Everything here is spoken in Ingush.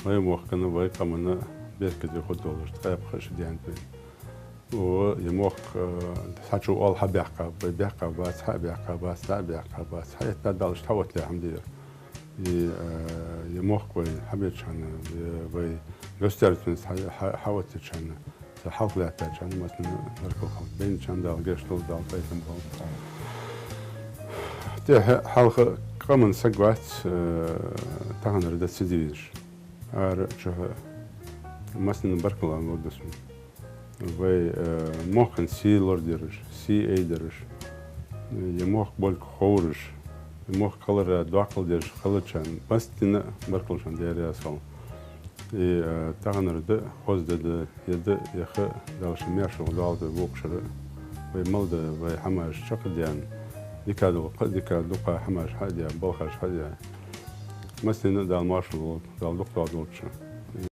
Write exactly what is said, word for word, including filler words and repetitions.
вай мохкана, вай къамана беркате хургдолаш ткъаь пхи шу даьннад вайна. О, ер мохк, э, цхьачо оал хьабаьккхаб, вай баьккхабац, хьа а баьккхабац, дӀа а баьккхабац, хьаэтта далаш хьаоттале хӀама да ер. И, э, ер мохк вай хьабеча хана, э, вай государственность хьа-, хьа-, хьаоттача хана, цу хьалха лаьттача хана, массанена баркал хилда. Байначарна Дала гешт долда, Дала пайхам болба. ТӀехьа хьалха къаман саг вац, э, таханара дац ца дезаш. Ара чухьа массанена баркал ала ловргда сона. Вай, э, мохкан сий лорадераш, сий айдераш, э, ер мохк болга ховраш, ер мохк кхалара доккхал деш хиларчарна массанена а баркал шоана, Даьла раьза хилва. И, э, таханара ди хоза ди да, ер ди, ер ха Дала шун маьршал долда вай вокхашта. Вай мел да вай хӀамаш чакхдаьнна, дика дукха, дика дукха хӀамаш хьадаь, балхаш хьадаь. Массанена а Дала маршал лолда, Дала дукха долда.